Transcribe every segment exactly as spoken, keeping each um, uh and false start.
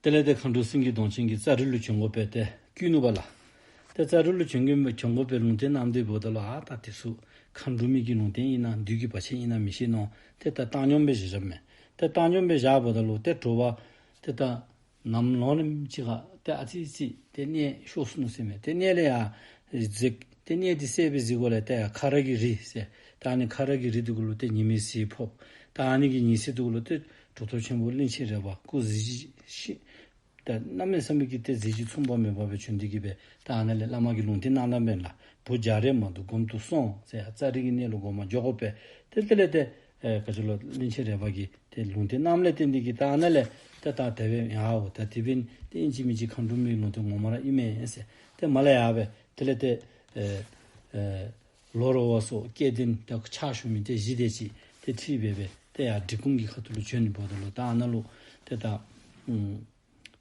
དེ་ལས་ཏེ་མཁའ་འགྲོ་སེང་གེ་གདོང་ཅན་གྱིས་ཙཱ་རི་ལུ་བྱོན་དགོ་པས་ཏེ་བསྐུལ་ནུག་པ་ལགས། ཏེ་ཙཱ་རི་ལུ་བྱོན་དགོ་བྱོན་དགོ་པའི་ལུང་བསྟན་གནང་སྟེ་འབདཝ་ད་ལུ་ཨ་ད་དེ་ཚུ་མཁའ་འགྲོ་མའི་གི་ལུང་བསྟན་ཨིན་ན་བདུད་ཀྱི་བར་ཆད་ཨིན་ན་མི་ཤེས་མནོ། ཏེ་ད་བཏང་སྙོམས་སྦེ་བཞག་བཞགཔ་མས། ཏེ་བཏང་སྙོམས་སྦེ་བཞགཔ་ད་ལུ་ཏེ་དྲོ་པ་ཏེ་ད་ནམ་ལངས་ནམ་ཅིག་ཁར་ཏེ་ཨ་ཙི་ཙི་ཏེ་གནས་ཤོར་སོ་ནུག་ཟེར་མས། ཏེ་གནས་ལས་ཡར་གཟིགས། ཏེ་གནས་འདི་གསལ་སྦེ་གཟིགས་དགོཔ་ལས་ཏེ་ཡར་ཁ་རག་གི་རི་ཟེར། ད་ཨ་ནི་ཁ་རག་གི་རི་འདི་གུ་ལུ་ཏེ་ཉི་མའི་གཟིགས་ཕོགཔ། ད་ཨ་ནི་གི་ཉི་ཟེར་འདི་གུ་ལུ་ཏེ་གྲུབ་ཐོབ་ཆེན་པོ་གླིང་ཆེན་རས་པ་སྐུ་གཟི་བརྗིད་ཤིང་ད་གནམ་མེད་ས་མེད་ཀྱི་ཏེ་གཟི་བརྗིད་མཚུངས་པ་མེད་པ་སྦེ་བྱོན་ཏེ་གི་སྦེ་ད་ཨ་ནཱ་ལས་བླ་མ་གིས་ལུང་བསྟན་གནང་གནངམ་མས་ལགས། བུ་རྒྱ་རས་མ་འདུག་སྒོམ་དུ་སོང་ཟེར། ཙཱ་རི་གི་གནས་ལུ་འགོ་མ་འགྱོ་དགོ་པས། ཏེ་དེ་ལས་ཏེ་ཨེ་ག་ཅི་ལོ་གླིང་ཆེན་རས་པ་གིས་ཏེ་ལུང་བསྟན་གནངམ་ལས་བརྟེན་ཏེ་གི་ད་ཨ་ནཱ་ལས་ཏེ་ད་དེ་སྦེ་ཡ་འོ་ད་དེ་འབདན་ཏེ་ཨིན་ཅི་མིན་ཅི་མཁའ་འགྲོ་མའི་ལུང་བསྟན་ངོ་མ་ར་ཨིན་མས་ཟེར། ཏེ་མར་ལས་ཡར་སྦེ་དེ་ལས་ཏེ་ཨེ་ཨེ་ལོ་རོ་བ་སོགས་སྐལ་ལྡན་ཏེ་ཕྱག་ཞུ་མི་ཏེ་བཞི་དེ་ཅིག་ཏེ་ཁྲིད་འབད་སྦེ་ཏེ་ཡར་འབྲི་གུང་གི་ཁ་ཐུག་ལུ་བྱོན་ནི་འབདཝ་ད་ལུ་ད་ཨ་ནཱ་ལུ་ཏེ་ད་ཨུམ་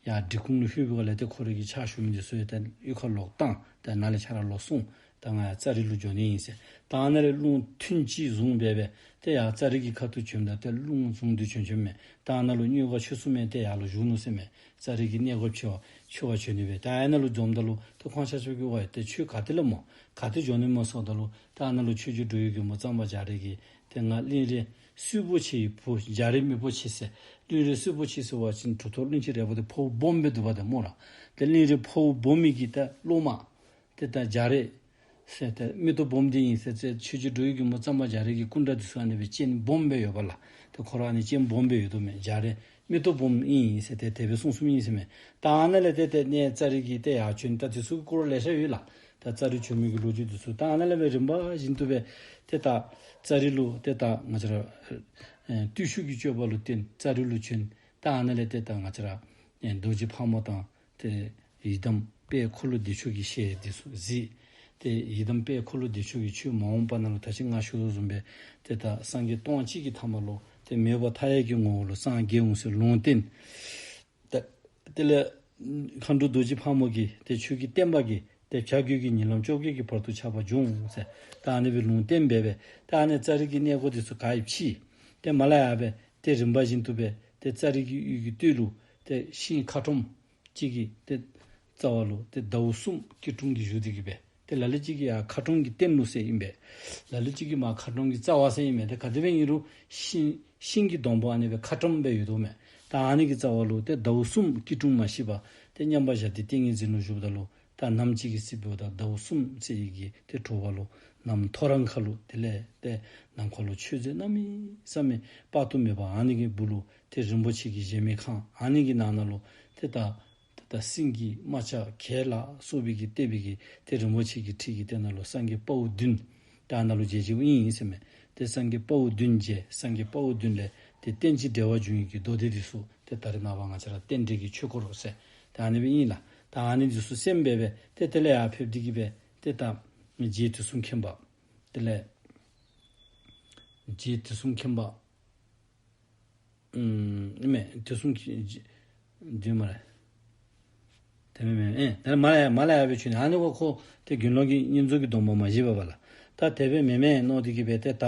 ཡར་འབྲི་གུང་ལུ་ལྷོད་པའི་སྒང་ལས་ཏེ་ཁོ་རའི་གི་ཕྱག་ཞུ་མི་འདི་ཚུ་ཡང་ད་གཡུས་ཁར་ལོག་བཏང་། ད་ནཱ་ལས་ཁྱོད་ར་ལོག་སོང་། ད་ང་ཡར་ཙཱ་རི་ལུ་འགྱོ་ནི་ཨིན་ཟེར། ད་ཨ་ནཱ་ལས་རླུང་ཐུན་གཅིག་བཟུང་འབད་སྦེ་ཏེ་ཡར་ཙཱ་རི་གི་ཁ་ཐུག་བྱོནམ་ད་ཏེ་རླུང་བཟུང་སྟེ་བྱོན་བྱོནམ་མས། ད་ཨ་ནཱ་ལུ་སྨྱོ་ག་ཆོས་གསུམ་མས། ཏེ་ཡར་ལུ་བཞུགས་ནུག་ཟེར་མས། ཙཱ་རི་གི་གནས་སྒོ་ཕྱེ་བར་ཕྱེ་བར་བྱོན་ནི་སྦེ། ད་ཨ་ནཱ་ལུ་འཛོམས་ད་ལུ་ཏེ་ཁོང་ཆ་ཁྱབ་ཀྱིས་ཝའི་ཏེ་ཁྱོད་ག་ཏེ་ལས་སྨོ་ག་ཏེ་འགྱོ་ནི་སྨོ་ཟེརཝ་ད་ལུ་ད་ཨ་ནཱ་ལུ་ཆོས་རྗེ་འགྲོ་བའི་མགོན་པོ་གཙང་པ་རྒྱ་རས་ཀྱིས་ཏེ་ང་གླིང་རས་གསུས་པོ་ཆེ་ཡི་བུ་རྒྱ་རས་རྨིག་པོ་ཆེ་ཟེར། གླིང་རས་གསུས་པོ་ཆེ་ཟེར་བ་ཅིན་གྲུབ་ཐོབ་གླིང་ཆེན་རས་པ་ཏེ་ཕོཝ་སྦོམ་སྦེ་འདུག་པ་ཏེ་སྨོ་ར། ཏེ་གླིང་རས་ཕོཝ་སྦོམ་མི་གི་ད་སློབ་མ་ཏེ་ད་རྒྱ་རས་ཟེར་ཏེ་མིག་ཏོ་སྦོམ་འདི་ཨིན་ཟེར་ཏེ་ཆོས་རྗེ་འགྲོ་བའི་མགོན་པོ་གཙང་པ་རྒྱ་རས་ཀྱི་སྐུ་འདྲ་འདི་ཚུ་ཨ་ནི་སྦེ་སྤྱན་སྦོམ་སྦེ་ཡོདཔ་ལགས། ཏེ་ཁོ་ར་ཨ་ནི་སྤྱན་སྦོམ་སྦེ་ཡོད་དོ་མས། རྒྱ་རས་མིག་ཏོ་སྦོམ་ཨིན་ཟེར་ཏེ་དེ་སྦེ་གསུངས་གསུངསམ་ཨིན་ཟེར་མས། ད་ཨ་ནཱ་ལས་ཏེ་ཏེ་གནས་ཙཱ་རི་གི་ཏེ་ཡར་བྱོན་ད་འདི་ཚུ་གི་སྐོར་ལེ་ཤ་ཡོད་ལགས། ད་ཙཱ་རི་བྱོན་མི་གི་ལོ་རྒྱུས་འདི་ཚུ་ད་ཨ་ནཱ་ལས་སྦེ་རིམ་པ་བཞིན་དུ་སྦེ་ཏེ་ད་ཙཱ་རི་ལུ་ཏེ་ད་ང་བཅས་ར་ཨེ་བརྟུལ་ཞུགས་ཀྱི་སྤྱོད་པ་ལུ་བརྟེན་ཙཱ་རི་ལུ་བྱོན། ད་ཨ་ནཱ་ལས་ཏེ་ད་ང་བཅས་ར་ཨེ་རྡོ་རྗེ་ཕག་མོ་དང་ཏེ་ཡི་དམ་དཔལ་འཁོར་ལོ་བདེ་མཆོག་གི་ཞལ་འདི་ཚུ་གཟིགས། ཏེ་ཡི་དམ་དཔལ་འཁོར་ལོ་བདེ་མཆོག་གིས་ཁྱོད་མ་འོངས་པ་ནང་ལུ་ད་ཅི་ང་ཞུ་དོ་བཟུམ་སྦེ་ཏེ་ད་སངས་རྒྱས་སྟོང་གཅིག་གི་ཐ་མ་ལུ་ཏེ་མེད་པ་མཐའ་ཡས་ཀྱི་ངོ་བོ་ལུ་སངས་རྒྱས་འོང་ཟེར་ལུང་བསྟན། ད་དེ་ལས་མཁའ་འགྲོ་རྡོ་རྗེ་ཕག་མོ་གིས་ཏེ་ཁྱོད་ཀྱི་བསྟན་པ་གིས་ཏེ་བྱ་རྒོད་ཀྱི་ཉིན་ལམ་བཅོ་བརྒྱད་ཀྱི་བར་དུ་ཁྱབ་པ་འབྱུང་ཟེར་ད་ཨ་ནི་སྦེ་ལུང་བསྟན་འབད་སྦེ་ད་ཨ་ནི་ཙཱ་རི་གི་གནས་སྒོ་འདི་ཚུ་ག་ཡི་ཕྱི་ཏེ་མར་ལས་ཡར་སྦེ་ཏེ་རིམ་པ་བཞིན་དུ་སྦེ་ཏེ་ཙཱ་རི་གི་ཡུལ་གྱི་སྟོད་ལུ་ཏེ་ཤིང་ཁ་ཁྲོམ་གཅིག་གི་ཏེ་རྩ་བ་ལུ་ཏེ་ཟླཝ་གསུམ་སྐྱིལ་ཀྲུང་གིས་བཞུགས་ཏེ་གི་སྦེ་ཏེ་ལ་ལུ་ཅིག་གིས་ཡར་ཁ་ཁྲོམ་གྱི་སྟེང་ལུ་ཟེར་ཨིན་པས། ལ་ལུ་ཅིག་གིས་མར་ཁ་ཁྲོམ་གྱི་རྩ་བ་ཟེར་ཨིན་མས། ཏེ་ག་དེ་སྦེ་ཨིན་རུང་ཤིང་ཤིང་གི་སྡོང་པོ་ཨ་ནི་སྦེ་ཁ་ཁྲོམ་སྦེ་ཡོད་དོ་མས། ད་ཨ་ནི་གི་རྩ་བ་ལུ་ཏེ་ཟླཝ་གསུམ་སྐྱིལ་ཀྲུང་མ་ཤིག་པར་ཏེ་མཉམ་པར་བཞག་སྟེ་ཏིང་ངེ་འཛིན་ལུ་བཞུགསཔ་ད་ལུ་ད་ནམ་ཅིག་གི་ཚེ་འབདཝ་ད་ཟླཝ་གསུམ་ཚེས་ཡི་གི་ཏེ་དྲོ་པ་ལུ་གནམ་ཐོ་རངས་ཁ་ལུ་དེ་ལས་ཏེ་ནམ་མཁའ་ལུ་ཆོས་མཛད་གནམ་མེད་ས་མེད་དཔག་ཏུ་མེད་པ་ཨ་ནི་གི་སྦུག་ལུ་ཏེ་རིན་པོ་ཆེ་གི་གཞལ་མེད་ཁང་ཨ་ནི་གི་ནང་ན་ལུ་ཏེ་ད་ཏེ་ད་སེང་གེ་རྨ་བྱ་གྱད་ལ་སོགས་པའི་གིས་བཏེགས་པའི་གི་ཏེ་རིན་པོ་ཆེ་གི་ཁྲི་གི་སྟེང་ན་ལུ་སངས་རྒྱས་དཔའ་བོ་བདུན་ད་ཨ་ནཱ་ལུ་མཇལ་མཇལཝ་ཨིན་ཟེར་མས། ཏེ་སངས་རྒྱས་དཔའ་བོ་བདུན་མཇལ། སངས་རྒྱས་དཔའ་བོ་བདུན་ལས་ཏེ་རྟེན་ཅིང་འབྲེལ་བར་འབྱུང་བའི་གི་མདོ་སྡེ་འདི་ཚུ་ཏེ་ད་རེས་ནངས་པ་ང་བཅས་ར་རྟེན་འབྲེལ་གྱི་ཆོས་སྐོར་ཟེར་ཏེ་ཨ་ནི་སྦེ་ཨིན་ལགས། ད་ཨ་ནི་འདི་ཚུ་གསན་འབད་སྦེ་ཏེ་དེ་ལས་ཡར་ཕེབས་ཏེ་གི་སྦེ་ཏེ་ད་རྗེ་དུས་གསུམ་མཁྱེན་པ་དེ་ལས་རྗེ་དུས་གསུམ་མཁྱེན་པ་ཨུམ་ཨིན་མས། དུས་གསུམ་གྱི་འདུས་མ་རེད། དེ་མེན་མེན་ཨེ་དེ་མ་ལ་ཡ་མ་ལ་ཡ་སྦེ་ཆུ་ནི་ཨ་ནི་ཁོ་ཁོ་ཏེ་དགེ་སློང་གི་བསྙེན་རྫོགས་ཀྱི་སྡོམ་པ་མ་བཞེས་པ་བ་ལ། ད་དེ་སྦེ་མེན་མེན་མནོ་སྟེ་གི་སྦེ་ཏེ་ད་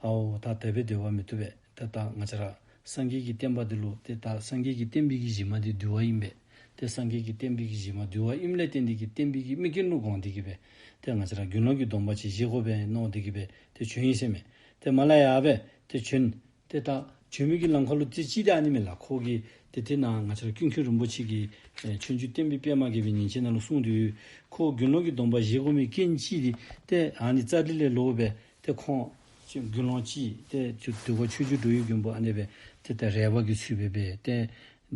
ཨའོ་ད་དེ་སྦེ་སྡོད་པ་མི་བཏུབ་པས། ཏེ་ད་ང་བཅས་ར་སངས་རྒྱས་ཀྱི་བསྟན་པ་འདི་ལུ་ཏེ་ད་སངས་རྒྱས་ཀྱི་བསྟན་པའི་གི་གཞི་མ་འདི་འདུལ་བ་ཨིན་པས། ཏེ་སངས་རྒྱས་ཀྱི་བསྟན་པའི་གི་གཞི་མ་འདུལ་བ་ཨིནམ་ལས་བརྟེན་ཏེ་གི་བསྟན་པའི་གི་དམིགས་རྐྱེན་ལུ་དགོངས་ཏེ་གི་སྦེ་ཏེ་ང་བཅས་ར་དགེ་སློང་གི་སྡོམ་པ་ཅིག་བཞེས་དགོ་པས་མནོ་སྟེ་གི་སྦེ་ཏེ་བྱོན་ཡི་ཟེར་མས། ཏེ་མ་ལ་ཡ་སྦེ་ཏེ་བྱོན། ཏེ་ད་བྱོན་མི་གི་ལམ་ཁ་ལུ་ཏེ་ཅིག་ཏེ་ཨ་ནི་མས་ལགས། ཁོ་གིས་ཏེ་དེ་ནང་ང་བཅས་ར་ཀུན་མཁྱེན་རིན་པོ་ཆེ་གིས་ཨེ་ཆོས་འབྱུང་བསྟན་པའི་པདྨ་རྒྱས་པའི་ཉིན་བྱེད་ནང་ལུ་གསུངས་ཏེ་ཡོད། ཁོ་དགེ་སློང་གི་སྡོམ་པ་བཞེས་དགོ་མི་རྐྱེན་ཅིག་ཏེ་ཏེ་ཨ་ནི་ཙཱ་རི་ལས་ལོག་སྦེ་ཏེ་ཁོང་དགེ་སློང་ཅིག་ཏེ་ཏེ་དུས་འཁོར་ཆོས་རྗེ་འགྲོ་བའི་མགོན་པོ་ཨ་ནི་སྦེ་ཏེ་ཏེ་རས་པ་གི་ཚུལ་སྦེ་སྦེ་ཏེ་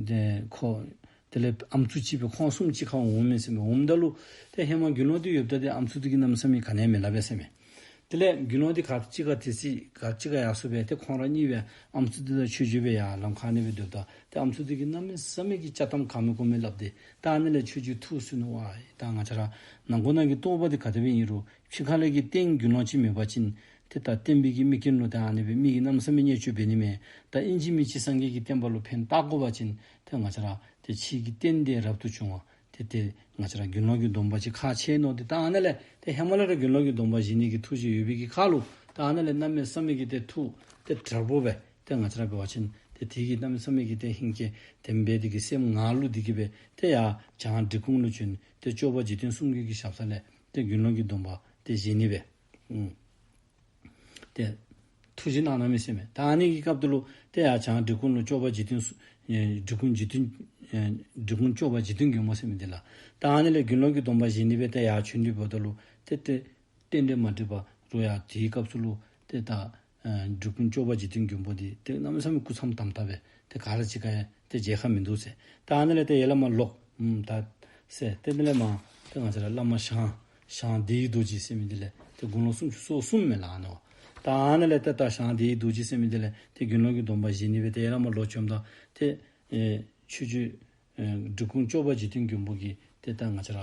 ཏེ་ཁོ་དེ་ལས་ཨམ་སྲུ་ཅིག་སྦེ་ཁོང་གསུམ་གཅིག་ཁར་འོངམ་མས་ཟེར་མས། འོངམ་ད་ལུ་ཏེ་ཧེ་མ་དགེ་སློང་འདི་ཡོདཔ་ད་ཏེ་ཨམ་སྲུ་འདི་གིས་གནམ་མེད་ས་མེད་ག་ནི་ཡང་མི་སླབ་པས་ཟེར་མས། དེ་ལས་དགེ་སློང་འདི་ག་ཅི་ག་དེ་སྲིད་ག་ཅི་ག་ཡར་སོང་སྦེ་ཏེ་ཁོང་ར་གཉིས་སྦེ་ཨམ་སྲུ་འདི་དང་ཆོས་རྗེ་སྦེ་ཡར་ལམ་ཁར་ཨ་ནི་སྦེ་སྡོདཔ་ད་ཏེ་ཨམ་སྲུ་འདི་གིས་གནམ་མེད་ས་མེད་ཀྱི་དཔྱ་གཏམ་ག་མེད་གོ་མེད་སླབ་སྟེ་ད་ཨ་ནི་ལས་ཆོས་རྗེ་ཐུགས་སུན་ནུག། ཝའི་ད་ང་བཅས་ར་ནང་ཁོག་ནང་གི་རྟོགས་པ་འདི་ག་དེ་སྦེ་ཨིན་རུང་ཕྱི་ཁ་ལས་ཀྱི་རྟེན་དགེ་སློང་ཅིག་མེད་པ་ཅིན་ཏེ་ད་བསྟན་པའི་གི་དམིགས་རྐྱེན་ལུ་ད་ཨ་ནི་སྦེ་མི་གིས་གནམ་མེད་ས་མེད་བརྙས་བཅོས་འབད་ནི་མས། ད་ཨིན་ཅི་མིན་ཅི་སངས་རྒྱས་ཀྱི་བསྟན་པ་ལུ་ཕན་བཏགས་དགོ་པ་ཅིན་ཏེ་ང་བཅས་ར་ཏེ་ཕྱི་གི་རྟེན་འབྲེལ་རབ་ཏུ་བྱུང་བ་ཏེ་ཏེ་ང་བཅས་ར་དགེ་སློང་གི་སྡོམ་པ་ཅིག་ཁག་ཆེ་མནོ་སྟེ་ད་ཨ་ནཱ་ལས་ཏེ་ཧེ་མ་ལས་ར་དགེ་སློང་གི་སྡོམ་པ་བཞེས་ནི་གི་ཐུགས་བཞེད་ཡོད་པའི་གི་ཁར་ལུ་ད་ཨ་ནཱ་ལས་གནམ་མེད་ས་མེད་ཀྱི་ཏེ་ཐུགས་ཏེ་དྲག་པོ་སྦེ་ཏེ་ང་བཅས་ར་འབད་བ་ཅིན་ ཏེ་དེ་གིས་གནམ་མེད་ས་མེད་ཀྱི་ཏེ་ཧིང་སྐྱེ་དེམ་སྦེ་དེ་གིས་སེམས་ངར་བླུགས་ཏེ་གི་སྦེ་ཏེ་ཡར་བྱང་འབྲི་གུང་ལུ་བྱོན། ཏེ་སྐྱོབ་པ་འཇིག་རྟེན་གསུམ་མགོན་གྱི་ཞབས་ས་ལས་ཏེ་དགེ་སློང་གི་སྡོམ་པ་ཏེ་བཞེས་ནི་སྦེ། ཨུམ། ཏེ་ཐུགས་བཞེད་གནང་གནངམ་མས་ཟེར་མས། ད་ཨ་ནི་གི་སྐབས་དེ་ལུ་ཏེ་ཡར་བྱང་འབྲི་གུང་ལུ་སྐྱོབ་པ་འཇིག་རྟེན་སུ་ཨེ་འབྲི་གུང་འཇིག་རྟེན་ཨེ་འབྲི་གུང་སྐྱོབ་པ་འཇིག་རྟེན་མགོན་པོ་ཟེར་མི་འདི་ལགས། ད་ཨ་ནི་ལས་དགེ་སློང་གི་སྡོམ་པ་བཞེས་ནི་སྦེ་ཏེ་ཡར་བྱོན་ཏེ་འབདཝ་ད་ལུ་ཏེ་ཏེ་རྟེན་འབྲེལ་མ་འགྲིག་པ་རུང་ཡང་དེའི་སྐབས་སུ་ལུ་ཏེ་ད་ཨེ་འབྲི་གུང་སྐྱོབ་པ་འཇིག་རྟེན་མགོན་པོ་འདི་ཏེ་གནམ་མེད་ས་མེད་སྐུ་མཚམས་དམ་དམ་སྦེ་ཏེ་ག་ར་གཅིག་ཁར་ཡང་ཏེ་མཇལ་ཁ་མིན་འདུག་ཟེར། ད་ཨ་ནི་ལས་ཏེ་ཡར་ལས་མར་ལོག། ཨུམ། ད་ཟེར་ཏེ་དེ་ལས་མར་ཏེ་ང་བཅས་ར་བླ་མ་ཞང་ཞང་བདེ་བའི་རྡོ་རྗེ་ཟེར་མི་འདི་ལས་ཏེ་དགུང་ལོ་སུམ་ཅུ་སོ་གསུམ་མས་ལགས་ཨ་ནི་བ། ད་ཨ་ནི་ལས་ཏེ་ད་ཞང་བདེ་བའི་རྡོ་རྗེ་ཟེར་མི་འདི་ལས་ཏེ་དགེ་སློང་གི་སྡོམ་པ་བཞེས་ནི་སྦེ་ཏེ་ཡར་ལས་མར་ལོག་བྱོནམ་ད་ཏེ་ཨེ་ཆོས་རྗེ་ཨེ་འབྲི་གུང་སྐྱོབ་པ་འཇིག་རྟེན་མགོན་པོ་གིས་ཏེ་ད་ང་བཅས་ར་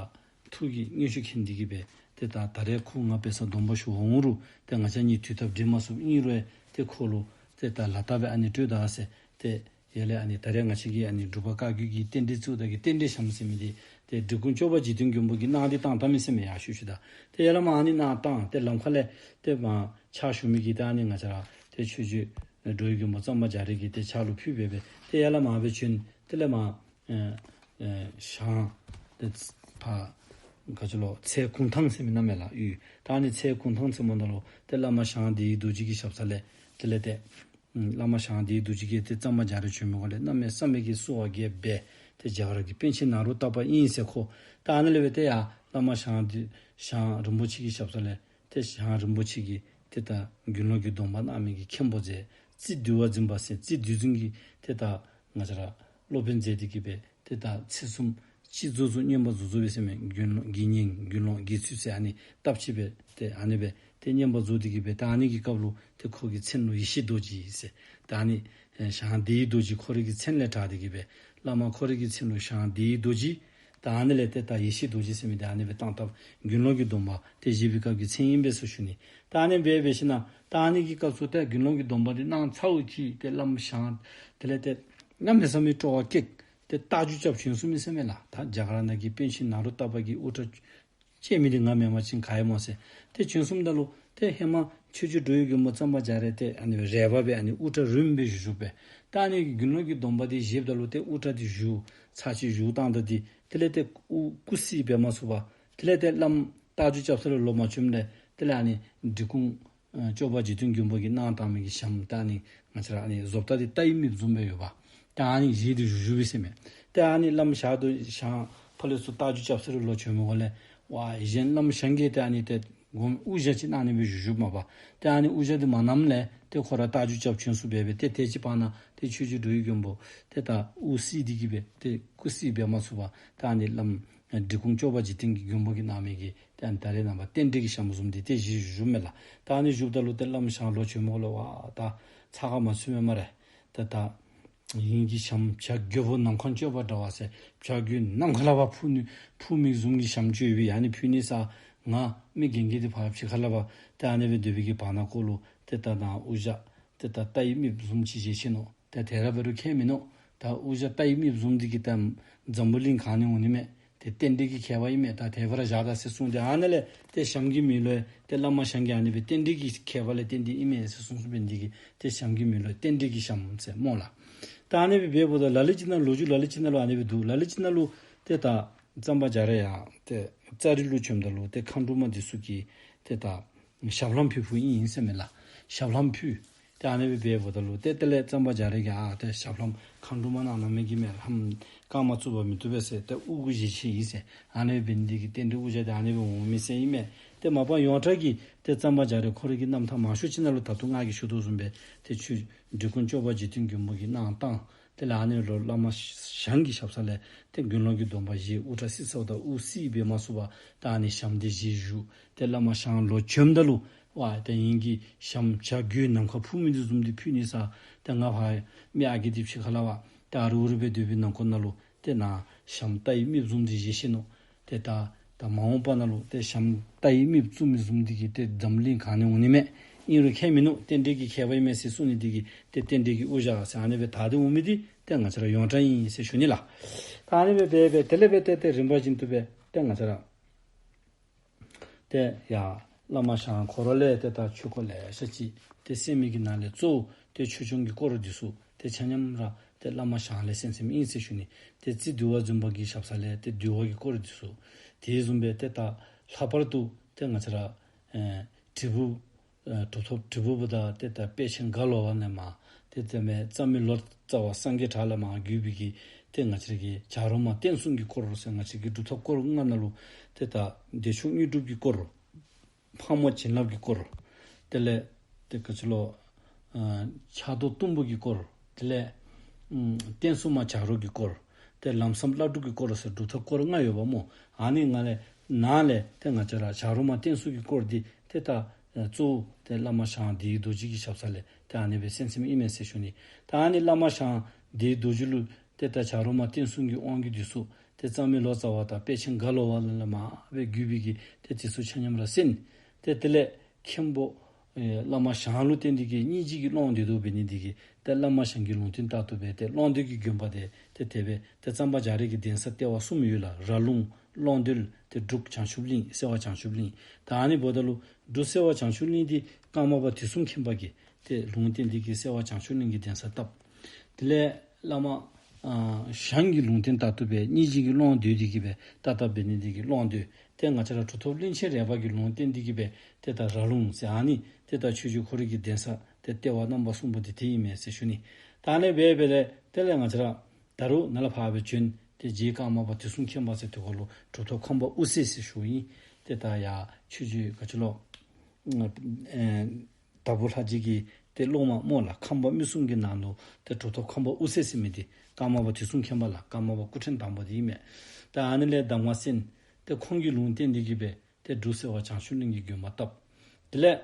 ཐུགས་ཀྱི་མངོན་ཤེས་མཁྱེན་ཏེ་གི་སྦེ་ཏེ་ད་ད་རེས་ཁོ་ང་དཔེ་ས་སྡོམ་པ་ཞུ་འོང་རུང་ཏེ་ང་བཅས་གཉིས་དུས་ཐབས་འགྲིག་མ་ཚུགས། ཨིན་རུང་ཏེ་ཁོ་ལུ་ཏེ་ད་ལག་རྟགས་སྦེ་ཨ་ནི་སྤྲོད་ད་ཟེར། ཏེ་ཡར་ལས་ཨ་ནི་ད་རེས་ང་བཅས་ཀྱིས་ཨ་ནི་འབྲུག་པ་བཀའ་བརྒྱུད་ཀྱི་རྟེན་འབྲེལ་བཙུགས་ད་གི་རྟེན་འབྲེལ་ཞྭམོ་ཟེར་མི་འདི་ཏེ་འབྲི་གུང་སྐྱོབ་པ་འཇིག་རྟེན་མགོན་པོ་གིས་གནང་སྟེ་བཏང་བཏངམ་མས་ཟེར་མས། ཡར་ཤུལ་ཤུལ་ད་ཏེ་ཡར་ལས་མར་ཨ་ནི་གནང་བཏང་། ཏེ་ལམ་ཁ་ལས་ཏེ་མར་ཕྱག་ཞུ་མི་གིས་ཏེ་ཨ་ནི་ང་བཅས་ར་ཏེ་ཆོས་རྗེ་འགྲོ་བའི་མགོན་པོ་གཙང་པ་རྒྱ་རས་ཀྱིས་ཏེ་ཕྱག་ལུ་ཕུལ་སྦེ་སྦེ་ཏེ་ཡར་ལས་མར་སྦེ་བྱོན། དེ་ལས་མར་ཨེ་ཨེ་ཞང་ཏེ་ཕར་ག་ཅི་ལོ་ཚལ་གུང་ཐང་ཟེར་མི་ནང་མས་ལགས། ཡུལ་ད་ཨ་ནི་ཚལ་གུང་ཐང་ཟེར་མི་ནང་ལུ་ཏེ་བླ་མ་ཞང་བདེ་བའི་རྡོ་རྗེ་གི་ཞབས་ས་ལས་དེ་ལས་ཏེ་ཨུམ་བླ་མ་ཞང་བདེ་བའི་རྡོ་རྗེ་གིས་ཏེ་གཙང་པ་རྒྱ་རས་བྱོན་མི་འགོ་ལས་གནམ་མེད་ས་མེད་ཀྱི་བསུ་བ་རྒྱས་སྦེ་ཏེ་རྒྱ་གར་གྱི་པཎ་ཆེན་ནཱ་རོ་ཏ་པ་ཨིན་ཟེར་ཁོ། ད་ཨ་ནི་ལས་སྦེ་ཏེ་ཡར་བླ་མ་ཞང་བདེ་ཞང་རིན་པོ་ཆེ་གི་ཞབས་ས་ལས་ཏེ་ཞང་རིན་པོ་ཆེ་གིས་ཏེ་ད་དགེ་སློང་གི་སྡོམ་པ་གནང་མི་གི་མཁན་པོ་མཛད། རྩིས་འདུལ་བ་འཛིན་པ་ཟེར་རྩིས་འདུལ་འཛིན་གྱི་ཏེ་ད་ང་བཅས་ར་སློབ་དཔོན་མཛད་དེ་གི་སྦེ་ཏེ་ད་ཚེས་གསུམ་སྤྱི་རྫོགས་རྫོགས་བསྙེན་པར་རྫོགས་རྫོགས་སྦེ་ཟེར་མས། དགེ་སློང་དགེ་བསྙེན་དགེ་སློང་དགེ་ཚུལ་ཟེར་ཨ་ནི་སྟབས་གཅིག་སྦེ་ཏེ་ཨ་ནི་སྦེ་ཏེ་བསྙེན་པར་རྫོགས་ཏེ་གི་སྦེ་ད་ཨ་ནི་གི་སྐབས་ལུ་ཏེ་ཁོ་གི་མཚན་ལུ་ཡེ་ཤེས་རྡོ་རྗེ་ཟེར། ད་ཨ་ནི་ཨེ་ཞང་བདེ་བའི་རྡོ་རྗེ་ཁོ་རའི་གི་མཚན་ལས་གྲགས་ཏེ་གི་སྦེ་བླ་མ་ཁོ་རའི་གི་མཚན་ལུ་ཞང་བདེ་བའི་རྡོ་རྗེ། ད་ཨ་ནི་ལས་ཏེ་ད་ཡེ་ཤེས་རྡོ་རྗེ་ཟེར་མི་འདི་ཨ་ནི་སྦེ་བཏང་སྟབས་དགེ་སློང་གི་སྡོམ་པ་ཏེ་བཞེས་པའི་སྐབས་ཀྱི་མཚན་ཨིན་པས་ཟེར་ཞུ་ནི། ད་ཨ་ནི་སྦེ་འབད་ཞིནམ་ད་ཨ་ནི་གི་སྐབས་སུ་ཏེ་དགེ་སློང་གི་སྡོམ་པ་འདི་གནང་ཚརཝ་ཅིག་ཏེ་བླ་མ་ཞང་དེ་ལས་ཏེ་གནམ་མེད་ས་མེད་སྤྲོ་བ་སྐྱེས། ཏེ་རྟ་རྒྱུག་རྐྱབ་བྱོན་སོང་མི་ཟེར་མས་ལགས། ད་རྒྱ་གར་ནང་གི་པཎ་ཆེན་ནཱ་རོ་ཏ་པ་གིས་དབུ་སྐྲ་བཅད་མི་འདི་ང་མེན་པ་ཅིན་ག་ཡང་མོ་ཟེར། ཏེ་བྱོན་སོངམ་ད་ལུ་ཏེ་ཧེ་མ་ཆོས་རྗེ་འགྲོ་བའི་མགོན་པོ་གཙང་པ་རྒྱ་རས་ཏེ་ཨ་ནི་རས་པ་སྦེ་ཨ་ནི་དབུ་སྐྲ་རིངམ་སྦེ་བཞུགས་བཞུགསཔ་སྦེ། ད་ཨ་ནི་དགེ་སློང་གི་སྡོམ་པ་འདི་བཞེསཔ་ད་ལུ་ཏེ་དབུ་སྐྲ་འདི་བཞུགས་ཚར་གཅིག་བཞུགས་བཏང་ད་འདི་དེ་ལས་ཏེ་དབུ་སྐུ་བསིལ་འབད་མ་ཚུགས་པར་དེ་ལས་ཏེ་བླམ་རྟ་རྒྱུག་རྐྱབ་ས་ལས་ལོག་མ་བྱོནམ་ལས་དེ་ལས་ཨ་ནི་འབྲི་གུང་ཨ་སྐྱོབ་པ་འཇིག་རྟེན་མགོན་པོ་གིས་གནང་བཏང་མི་གི་ཞྭམོ་ད་ཨ་ནི་ང་བཅས་ར་ཨ་ནི་བཟོ་ལྟ་འདི་རྟ་ཡི་རྨིགཔ་བཟུམ་སྦེ་ཡོདཔ། ད་ཨ་ནི་བཞེས་ཏེ་བཞུགས་བཞུགསཔ་སྦེ་ཟེར་མས། ད་ཨ་ནི་བླམ་ཞང་དུ་ཞང་ཕར་ལས་ཚུར་རྟ་རྒྱུག་རྐྱབ་ས་ལས་ལོག་བྱོན་མི་འགོ་ལས་ཝ་གཞན་བླམ་ཞང་གིས་ད་ཨ་ནི་ཏེ་དགོངས་དབུ་ཞྭ་ཅིག་གནང་ནི་སྦེ་བཞུགས་བཞུགསཔ་མས་པ། ད་ཨ་ནི་དབུ་ཞྭ་འདི་མ་གནངམ་ལས་ཏེ་ཁོ་ར་རྟ་རྒྱུག་རྐྱབ་བྱོན་སོངམ་སྦེ་སྦེ་ཏེ་དེ་ཅིག་བར་ན་ཏེ་ཆོས་རྗེ་འགྲོ་བའི་མགོན་པོ་ཏེ་ད་དབུ་བསིལ་ཏེ་གི་སྦེ་ཏེ་སྐུ་བསིལ་འབད་མ་ཚུགས་པར་ད་ཨ་ནི་བླམ་འབྲི་གུང་སྐྱོབ་པ་འཇིག་རྟེན་གྱི་མགོན་པོ་གིས་གནང་མི་གི་ཏེ་ཨ་ནི་ད་རེས་ནངས་པ་རྟེན་འབྲེལ་གྱི་ཞྭམོ་བཟུམ་འདི་ཏེ་བཞེས་བཞུགསཔ་མས་ལགས། ད་ཨ་ནི་བཞུགསཔ་ད་ལུ་ཏེ་བླམ་ཞང་ལོག་བྱོན་མི་འགོ་ལས་ཝ་ད་ཚ་ཁ་མ་ཚུད་མས་སྨ་རེ། ད་ད་ངེ་གི་ཞྭམོ་བྱ་རྒོད་པོ་ནམ་མཁའ་སྤྱོད་པ་འདྲ་བ་ཟེར་བྱ་རྒོད་ནམ་མཁའ་ལས་ཕར་འཕུར་ནི་འཕུར་མི་བཟུམ་གྱི་ཞྭམོ་ཅིག་ཡོད་པས། ཨ་ནི་ཕུལ་ནི་ཟེར་ང་མི་རྒན་གྱི་འདི་ཕར་ཕྱི་ཁ་ལས་ཕར་ཏེ་ཨ་ནི་སྦེ་སྡོད་པའི་གི་བར་ན་ཁོ་ལུ་ཏེ་ད་ནཱ་དབུ་ཞྭ་ཏེ་ད་རྟ་ཡི་རྨིགཔ་བཟུམ་ཅིག་བཞེས་ཅི་ནོ། ཏེ་དེ་ར་འབད་རུང་ཁྱད་མིན་ནུག། ད་དབུ་ཞྭ་རྟ་ཡི་རྨིགཔ་བཟུམ་འདི་གིས་ད་འཛམ་བུ་གླིང་གང་ནི་འོང་ནི་མས། ཏེ་རྟེན་འབྲེལ་གྱི་ཁྱད་པར་ཨིན་མས། ད་དེ་སྦེ་ར་བཞག་ད་ཟེར་གསུངས་ཏེ་ཨ་ནཱ་ལས་ཏེ་ཞྭམོ་གི་མིང་ལུ་ཏེ་བླ་མ་ཞང་གིས་ཨ་ནི་སྦེ་རྟེན་འབྲེལ་གྱི་ཁྱད་པར་ལས་བརྟེན་ཏེ་ཨིན་མས་ཟེར་གསུངས་གསུངསམ་འབད་ནི་འདི་གིས་ཏེ་ཞྭམོ་གི་མིང་ལུ་རྟེན་འབྲེལ་གྱི་ཞྭམོ་ཟེར་སྨོ་ལགས། ད་ཨ་ནི་སྦེ་འབདཝ་ད་ལ་ལུ་ཅིག་ནང་ལོ་རྒྱུས་ལ་ལུ་ཅིག་ནང་ལུ་ཨ་ནི་སྦེ་འདུག། ལ་ལུ་ཅིག་ནང་ལུ་ཏེ་ད་གཙང་པ་རྒྱ་རས་ཡར་ཏེ་ཙཱ་རི་ལུ་བྱོནམ་ད་ལུ་ཏེ་མཁའ་འགྲོ་མ་འདི་ཚུ་གིས་ཏེ་ད་ཞབས་ལྷམ་ཕུལ་ཕུལཝ་ཨིན་ཟེར་མས་ལགས། ཞབས་ལྷམ་ཕུལ། ཏེ་ཨ་ནི་སྦེ་འབདཝ་ད་ལུ་ཏེ་དེ་ལས་གཙང་པ་རྒྱ་རས་ཀྱིས་ཨ་ཏེ་ཞབས་ལྷམ་མཁའ་འགྲོ་མ་གནང་གནང་མི་གི་མས། ལྷམ་བཀང་མ་བཅུག་པར་མི་བཏུབ་པས་ཟེར་ཏེ་དབུ་གུ་བཞེས་ཅི་ཨིན་ཟེར། ཨ་ནི་སྦེ་འདི་གིས་རྟེན་འབྲེལ་དབུ་ཞྭ་འདི་ཨ་ནི་སྦེ་འོང་མི་ཟེར་ཨིན་མས། ཏེ་མ་པ་ཡོངས་གྲགས་ཀྱི་ཏེ་གཙང་པ་རྒྱ་རས་ཁོ་རའི་གི་རྣམ་ཐར་མང་ཤོས་ཅིག་ནང་ལུ་ད་ལྟོ་ང་གིས་ཞུ་དོ་བཟུམ་སྦེ་ཏེ་ཆོས་འབྲི་གུང་སྐྱོབ་པ་འཇིག་རྟེན་མགོན་པོ་གིས་གནང་བཏང་། དེ་ལས་ཨ་ནི་ལུ་བླ་མ་ཞང་གི་ཞབས་ས་ལས་ཏེ་དགེ་སློང་གི་སྡོམ་པ་བཞེས། དབུ་སྐྲ་བསིལ་ཚརཝ་ད་དབུ་བསིལ་འབད་མ་ཚུགས་པར་ད་ཨ་ནི་ཞྭམོ་འདི་བཞེས་བཞུགས། ཏེ་བླ་མ་ཞང་ལོག་བྱོནམ་ད་ལུ་ཝ་ཏེ་ངེ་གི་ཞྭམོ་བྱ་རྒོད་ནམ་མཁར་འཕུར་མི་འདི་བཟུམ་འདི་ཕུལ་ནི་ཟེར་ཏེ་ང་ཕར་མི་ཨ་རྒས་འདི་ཕྱི་ཁ་ལས་ཕར་ཏེ་ཨ་རུ་ཨུ་རུ་སྦེ་སྡོད་པའི་ནང་འཁོད་ནང་ལུ་ཏེ་ནཱ་ཞྭམོ་རྟ་ཡི་རྨིགཔ་བཟུམ་འདི་བཞེས་ཅི་ནོ། ཏེ་ད་ད་མ་འོངས་པ་ནང་ལུ་ཏེ་ཞྭམོ་རྟ་ཡི་རྨིགཔ་བཙུགས་མི་བཟུམ་འདི་གིས་ཏེ་འཛམ་གླིང་གང་ནི་འོང་ནི་མས། ཨིན་རུང་ཁྱད་མིན་ནུག། རྟེན་འབྲེལ་གྱི་ཁྱད་པར་ཨིན་མས་ཟེར་གསུངས་ནི་འདི་གིས་ཏེ་རྟེན་འབྲེལ་གྱི་དབུ་ཞྭ་ཟེར་ཨ་ནི་སྦེ་དར་ཏེ་འོང་མི་འདི་ཏེ་ང་བཅས་ར་ཡོངས་གྲགས་ཨིན་ཟེར་ཞུ་ནི་ལགས། ད་ཨ་ནི་སྦེ་འབད་འབད་དེ་ལས་འབད་ཏེ་ཏེ་རིམ་པ་བཞིན་དུ་སྦེ་ཏེ་ང་བཅས་ར་ཏེ་ཡར་བླ་མ་ཞང་ཁོ་ར་ལས་ཏེ་ད་ཆོས་སྐོར་ལེ་ཤ་ཅིག་ཏེ་གསན་མི་གི་ནང་ལས་གཙོ་བོ་ཏེ་ཆོས་སྐྱོང་གི་སྐོར་འདི་ཚུ་ཏེ་ ཏེ་ཆ་མཉམ་ར་ཏེ་བླ་མ་ཞང་ལས་གསན་གསནམ་ཨིན་ཟེར་ཞུ་ནི། ཏེ་རྩི་འདུལ་བ་རྫུན་མ་གི་ཞབས་ས་ལས་ཏེ་འདུལ་བ་གི་སྐོར་འདི་ཚུ། དེ་བཟུམ་སྦེ་ཏེ་ད་ལྷག་པར་དུ་ཏེ་ང་བཅས་ར་ཨེ་དྲིལ་བུ་ཨེ་གྲུབ་ཐོབ་དྲིལ་བུ་པ་དང་ཏེ་ད་དཔལ་ཆེན་རྒྭ་ལོ་པ་ལས་མར་ཏེ་དེ་མེན་རྩ་མེད་ལོ་ཙཱ་བ་སངས་རྒྱས་གྲགས་ལས་མར་བརྒྱུད་པའི་གི་ཏེ་ང་བཅས་ར་གི་བྱ་རོག་མ་བསྟན་སྲུང་གི་སྐོར་ཟེར་ང་བཅས་ཀྱི་གྲུབ་ཐོབ་སྐོར་ལྔ་ནང་ལུ་ཏེ་ད་བདེ་མཆོག་དངོས་གྲུབ་ཀྱི་སྐོར། ཕག་མོ་བྱིན་རླབས་ཀྱི་སྐོར། དེ་ལས་ཏེ་ག་ཅི་ལོ། ཨ་ཕྱག་རྡོར་གཏུམ་པོ་གི་སྐོར། དེ་ལས་ཨམ་བསྟན་སྲུང་མ་བྱ་རོག་གི་སྐོར། ཏེ་ལམ་ཟབ་བླ་སྒྲུབ་ཀྱི་སྐོར་ཟེར་གྲུབ་ཐོབ་སྐོར་ལྔ་ཡོདཔ་སྨོ། ཨ་ནི་ལྔ་ལས་ནང་ལས་ཏེ་ང་བཅས་ར་བྱ་རོག་མ་བསྟན་སྲུང་གི་སྐོར་འདི་ཏེ་ད་ཨ་གཙོ་བོ་ཏེ་བླ་མ་ཞང་བདེ་བའི་རྡོ་རྗེ་གི་ཞབས་ས་ལས་ཏེ་ཨ་ནི་སྦེ་གསན་གསནམ་ཨིན་མས་ཟེར་ཞུ་ནི། ད་ཨ་ནི་བླ་མ་ཞང་བདེ་བའི་རྡོ་རྗེ་ལུ་ཏེ་ད་བྱ་རོག་མ་བསྟན་སྲུང་གི་དབང་གི་འདི་ཚུ་ཏེ་རྩ་མེད་ལོ་ཙཱ་བ་དང་དཔལ་ཆེན་རྒྭ་ལོ་པ་ལས་མར་སྦེ་བརྒྱུད་པའི་གི་ཏེ་འདི་ཚུ་ཆ་མཉམ་ར་གསན། ཏེ་དེ་ལས་མཁན་པོ་ཨེ་བླ་མ་ཞང་ལུ་བརྟེན་ཏེ་གི་སྙིང་རྗེ་གི་ཀློང་བརྡོལ་དོ་འབད་ནི་འདི་གིས་ཏེ་བླ་མ་ཞང་གི་ལུང་བསྟན་ལྟར་དུ་སྦེ་ཏེ་ཀློང་བརྡོལ་གྱི་དགོན་པ་དེ་ཏེ་དེ་སྦེ་ཏེ་གཙང་པ་རྒྱ་རས་ཀྱི་གདན་ས་ལྟེ་བ་གསུམ་ཡོད་ལགས། ར་ལུང་། ཀློང་བརྡོལ། ཏེ་འབྲུག་བྱང་ཆུབ་གླིང་། སེ་བ་བྱང་ཆུབ་གླིང་། ད་ཨ་ནི་འབདཝ་ད་ལུ་འབྲུག་སེ་བ་བྱང་ཆུབ་གླིང་འདི་ཀརྨ་པ་དུས་གསུམ་མཁྱེན་པ་གིས་ཏེ་ལུང་བསྟན་ཏེ་གི་སེ་བ་བྱང་ཆུབ་གླིང་གི་གདན་ས་བཏབ། དེ་ལས་བླ་མ་ཨ་ཞང་གི་ལུང་བསྟན་ལྟར་དུ་སྦེ་སྙིང་རྗེ་གི་ཀློང་བརྡོལ་ཏེ་གི་སྦེ་ཏག་ཏག་འབད་ནི་འདི་གིས་ཀློང་བརྡོལ། ཏེ་ང་བཅས་ར་གྲུབ་ཐོབ་གླིང་ཆེན་རས་པ་གི་ལུང་བསྟན་འདི་གིས་སྦེ་ཏེ་ད་ར་ལུང་ཟེར་ཨ་ནི་ཏེ་ད་ཆོས་རྗེ་ཁོ་རའི་གི་གདན་ས་ཏེ་ལྟེ་བ་རྣམ་པ་གསུམ་པོ་འདི་དེ་ཨིན་མས་ཟེར་ཞུ་ནི། ད་ཨ་ནི་སྦེ་འབད་ལས་དེ་ལས་ང་བཅས་ར་ད་རུང་ནཱ་ལས་ཕར་སྦེ་བྱོན། ཏེ་རྗེ་ཀརྨ་པ་དུས་གསུམ་མཁྱེན་པ་ཟེར་དེ་ཁོ་ལུ་གྲུབ་ཐོབ་ཁམས་པ་དབུ་སེ་ཟེར་ཞུཝ་ཨིན། ཏེ་ད་ཡར་ཆོས་རྗེ་ག་ཅི་ལོ། ཨེ་དྭགས་པོ་ལྷ་རྗེ་གི་ཏེ་སློབ་མ་སྨོ་ལགས། ཁམས་པ་མི་གསུམ་གྱི་ནང་ལུ་ཏེ་གྲུབ་ཐོབ་ཁམས་པ་དབུ་སེ་ཟེར་མི་འདི་ཀརྨ་པ་དུས་གསུམ་མཁྱེན་པ་ལགས། ཀརྨ་པ་སྐུ་ཕྲེང་དང་པོ་འདི་ཨིན་མས། ད་ཨ་ནི་ལས་གདམས་ངག་གསན། ཏེ་ཁོང་གི་ལུང་བསྟན་འདི་གིས་སྦེ་ཏེ་འབྲུག་སེ་བ་བྱང་ཆུབ་གླིང་གི་དགོན་པ་བཏབ། དེ་ལས་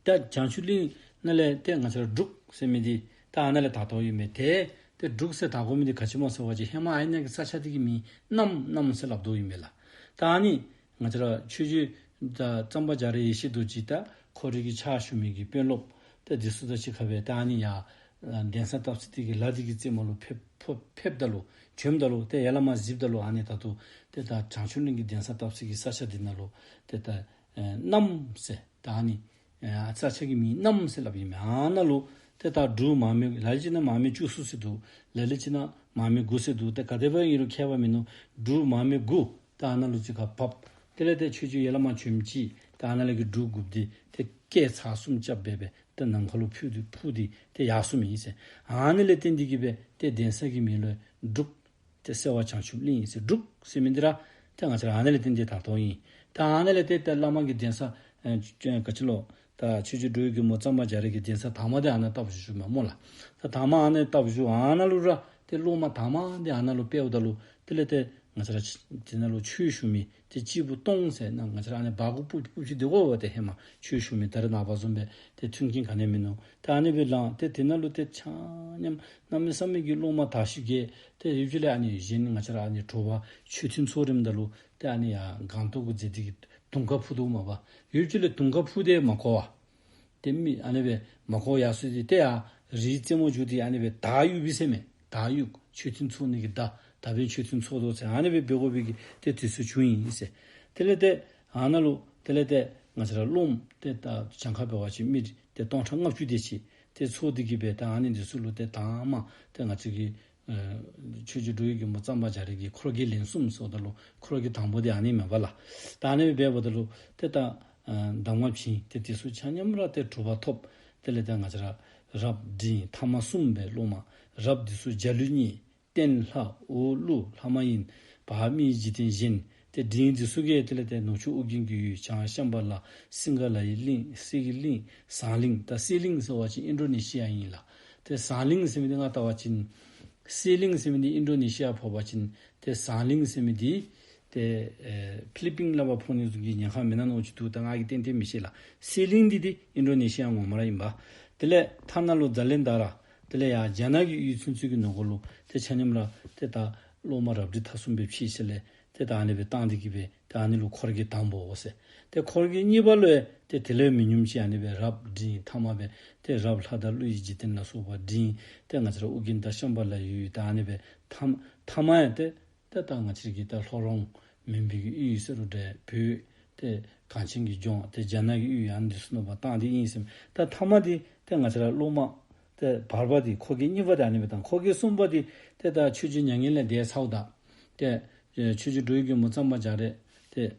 ད་བྱང་ཆུབ་གླིང་ནང་ལས་ཏེ་ང་བཅས་ར་འབྲུག་ཟེར་མི་འདི་ད་ཨ་ནཱ་ལས་དར་དོ་ཨིན་མས། ཏེ་ཏེ་འབྲུག་ཟེར་དར་དགོ་མི་འདི་ག་ཅི་སྨོ་ཟེར་བ་ཅིན་ཧེ་མ་ཨ་ནཱ་གི་ས་ཆ་འདི་གི་མིང་གནམ་གནམ་ཟེར་སླབ་དོ་ཨིན་མས་ལགས། ད་ཨ་ནི་ང་བཅས་ར་ཆོས་རྗེ་ད་གཙང་པ་རྒྱ་རས་ཡེ་ཤེས་རྡོ་རྗེ་དང་ཁོ་རའི་གི་ཕྱག་ཞུ་མི་གི་དཔོན་སློབ་ཏེ་འདི་ཚུ་དང་གཅིག་ཁར་སྦེ་ད་ཨ་ནི་ཡར་གདན་ས་བཏབ་ས་འདི་གི་ལ་འདི་གི་རྩེ་མོ་ལུ་ཕེབས་ཕེབས་ཕེབསཔ་ད་ལུ་བྱོནམ་ད་ལུ་ཏེ་ཡར་ལས་མར་གཟིགསཔ་ད་ལུ་ཨ་ནི་ད་ལྟོ་ཏེ་ད་བྱང་ཆུབ་གླིང་གི་གདན་ས་བཏབ་ས་གི་ས་ཆ་འདི་ནང་ལུ་ཏེ་ད་ཨེ་གནམ་ཟེར་ད་ཨ་ནི་ཨེ་ས་ཆ་གི་མིང་གནམ་ཟེར་སླབ་ཨིན་མས། ཨ་ནཱ་ལུ་ཏེ་ད་འབྲུག་མར་མེ་ལ་ལུ་ཅིག་ནང་མར་མེ་བཅུ་གསུམ་ཟེར་འདུག། ལ་ལུ་ཅིག་ནང་མར་མེ་དགུ་ཟེར་འདུག། ཏེ་ག་དེ་སྦེ་ཨིན་རུང་ཁྱད་པར་མིན་ནུག། འབྲུག་མར་མེ་དགུ་ད་ཨ་ནཱ་ལུ་གཅིག་ཁར་བབས། དེ་ལས་ཏེ་ཆོས་རྗེ་ཡར་ལས་མར་བྱོནམ་ཅིག་ད་ཨ་ནཱ་ལས་ཀྱི་འབྲུག་དགུཔ་འདི་ཏེ་སྐད་ཚར་གསུམ་རྐྱབ་སྦེ་སྦེ་ཏེ་ནམ་མཁའ་ལུ་འཕུར་ཏེ་འཕུར་ཏེ་ཏེ་ཡར་སོངམ་ཨིན་ཟེར། ཨ་ནི་ལས་བརྟེན་ཏེ་གི་སྦེ་ཏེ་གདན་ས་གི་མིང་ལུ་འབྲུག་ཏེ་སེ་བ་བྱང་ཆུབ་གླིང་ཨིན་ཟེར། འབྲུག་ཟེར་མི་འདི་ར་ཏེ་ང་བཅས་ར་ཨ་ནི་ལས་བརྟེན་ཏེ་དར་དོ་ཨིན། ད་ཨ་ནི་ལས་ཏེ་ཏེ་བླ་མ་གི་གདན་ས་ཨེ་ག་ཅི་ལོ། ད་ཆོས་རྗེ་འགྲོ་བའི་མགོན་པོ་གཙང་པ་རྒྱ་རས་ཀྱི་གདན་ས་དང་པ་འདི་ཨ་ནཱ་བཏབ་བཞུགས་བཞུགསཔ་མས་སྨོ་ལགས། ད་དང་པ་ཨ་ནཱ་བཏབ་བཞུགས། ཨ་ནཱ་ལུ་ར་ཏེ་སློབ་མ་དང་པ་འདི་ཨ་ནཱ་ལུ་སྤེལཝ་ད་ལུ་དེ་ལས་ཏེ་ང་བཅས་ར་དེ་ནང་ལུ་ཆོས་ཞུ་མི་ཏེ་སྐྱེས་བུ་སྟོང་ཟེར་ན་ང་བཅས་ར་ཨ་ནི་སྦ་གུ་སྤུབ་སྤུབ་ཅིག་སྡོད་དགོ་པས། ཏེ་ཧེ་མ་ཆོས་ཞུ་མི་ད་རེས་ནངས་པ་བཟུམ་སྦེ་ཏེ་མཐུན་རྐྱེན་ག་ནི་མིན་ནུག། ཏེ་ཨ་ནི་སྦེ་ལངས་ཏེ་དེ་ནང་ལུ་ཏེ་ཆ་མཉམ་གནམ་མེད་ས་མེད་ཀྱི་སློབ་མ་དར་ཞིང་རྒྱས། ཏེ་ཡུལ་གྱི་ལས་ཨ་ནི་གཞན་ང་བཅས་ར་ཨ་ནི་དྲོ་པ་མཆོད་རྟེན་ཚོགས་རནམ་ད་ལུ་ཏེ་ཨ་ནི་ཡར་སྒང་ཏོག་གུ་འཛེགས་ཏེ་གི་དུང་དཀར་ཕུ་དོ་མས་པ། ཡུལ་གྱི་ལས་དུང་དཀར་ཕུ་སྟེ་མ་གོ་བར་ཏེ་མི་ཨ་ནི་སྦེ་མ་གོ་ཡར་སོང་སྟེ་ཏེ་ཡར་རིའི་རྩེ་མོ་འཛུལ་ཏེ་ཨ་ནི་སྦེ་དར་གཡུག་པས་ཟེར་མས། དར་གཡུག་མཆོད་རྟེན་ཚོགས་ནི་གི་ད་ད་འབདན་མཆོད་རྟེན་ཚོགས་དོ་ཟེར་ཨ་ནི་སྦེ་འབད་དགོ་པའི་གི་ཏེ་དུས་ཚོད་བྱུང་ཡི་ཟེར། དེ་ལས་ཏེ་ཨ་ནཱ་ལུ་དེ་ལས་ཏེ་ང་བཅས་ར་སློབ་མ་ཏེ་ད་གྱངས་ཁ་འབད་བ་ཅིན་མི་ཏེ་སྟོང་ཕྲག་ལྔ་བཅུ་དེ་ཅིག་ཏེ་ཚོགས་ཏེ་གི་སྦེ་ད་ཨ་ནི་འདི་ཚུ་ལུ་ཏེ་དང་པ་ཏེ་ང་བཅས་ཀྱི་ཨེ་ཆོས་རྗེ་འགྲོ་བའི་མགོན་པོ་གཙང་པ་རྒྱ་རས་ཀྱི་འཁོར་དགེ་ལན་གསུམ་ཟེརཝ་ད་ལུ་འཁོར་དགེ་དང་པོ་འདི་ཨ་ནི་མས་པ་ལགས། ད་ཨ་ནི་སྦེ་འབདཝ་ད་ལུ་ཏེ་ད་ཨེ་གདམས་ངག་བྱིན་ཏེ་དེ་ཚུ་ཆ་མཉམ་ར་ཏེ་གྲུབ་པ་ཐོབ། དེ་ལས་ཏེ་ང་བཅས་ར་རབ་འབྲིང་ཐ་མ་གསུམ་སྦེ་སློབ་མ། རབ་འདི་ཚུ་འཇའ་ལུས་གཉིས། བསྟན་ལྷ་འོག་ཀླུ་ལྷ་མ་ཡིན། བར་མིའི་འཇིག་རྟེན་གཞན། ཏེ་འབྲིང་འདི་ཚུ་གིས་དེ་ལས་ཏེ་ནུབ་ཕྱོགས་ཨོ་རྒྱན་གྱི་ཡུལ་བྱང་ཤམ་བྷ་ལ། སིང་ག་ལ་ཡི་གླིང་། གསེར་གྱི་གླིང་། ཟངས་གླིང་། ད་གསེར་གླིང་ཟེར་བ་ཅིན་ཨིན་ཌོ་ནེ་ཤི་ཡ་ཨིན་ལགས། ཏེ་ཟངས་གླིང་ཟེར་མི་འདི་ང་བལྟ་བ་ཅིན་གསེར་གླིང་ཟེར་མི་འདི་ཨིན་ཌོ་ནེ་ཤི་ཡ་ཕོག་པ་ཅིན་ཏེ་ཟངས་གླིང་ཟེར་མི་འདི་ཏེ་ཨེ་ཕི་ལི་པིན་ལས་ཕར་ཕོག་ནི་ཚུ་གི་ཉེན་ཁ་མེན་ན་མནོ་ཅིག་འདུག། ད་ང་གིས་ཏན་ཏན་མི་ཤེས་ལགས། གསེར་གླིང་འདི་ཏེ་ཨིན་ཌོ་ནེ་ཤི་ཡ་ངོ་མ་ར་ཨིན་པས། དེ་ལས་ཐ་ན་ལུ་ཛ་ལན་དྷ་ར་དེ་ལས་ཡར་རྒྱ་ནག་གི་ཡུལ་ཚུན་ཚོད་ཀྱི་ནང་འཁོད་ལུ་ཏེ་ཆ་མཉམ་ར་ཏེ་ད་སློབ་མ་རབ་འབྲིང་ཐ་གསུམ་སྦེ་ཕྱེ་ཞིནམ་ལས་ཏེ་ད་ཨ་ནི་སྦེ་བཏང་སྟེ་གི་སྦེ་ཏེ་ཨ་ནི་ལུ་འཁོར་དགེ་དང་པོ་ཟེར། ཏེ་འཁོར་དགེ་གཉིས་པ་ལུ་ཏེ་དེ་ལས་མི་ཉུང་ཅིག་ཨ་ནི་སྦེ་རབ་འབྲིང་ཐ་མ་སྦེ་ཏེ་རབ་ལྷ་དང་ཀླུ་ཡི་འཇིག་རྟེན་ལ་སོགས་པ་འབྲིང་ཏེ་ང་བཅས་ར་ཨོ་རྒྱན་དང་ཤམ་བྷ་ལ་ཡོད། ད་ཨ་ནི་སྦེ་ཐ་ཐ་མ་ཡང་ཏེ་ཏེ་ད་ང་བཅས་ཀྱི་ད་ལྷོ་རོང་མུན་པའི་གཡུས་ཟེར་རུང་འདྲ་བོད་ཏེ་གངས་ཅན་གྱི་ལྗོངས་ཏེ་རྒྱ་ནག་གི་གཡུས་ཨ་ནི་འདི་ཚུ་ནང་ཕར་བཏང་སྟེ་ཨིན་ཟེར། ད་ཐ་མ་འདི་ཏེ་ང་བཅས་ར་སློབ་མ་ ཏེ་བར་པ་འདི་ཁོ་གིས་གཉིས་པ་འདི་ཨ་ནི་སྦེ་བཏང་། ཁོ་གིས་གསུམ་པ་འདི་ཏེ་ད་ཆོས་རྗེ་མྱ་ངན་ལས་འདས་ཚརཝ་ད་ཏེ་ཆོས་རྗེ་འགྲོ་བའི་མགོན་པོ་གཙང་པ་རྒྱ་རས་ཏེ་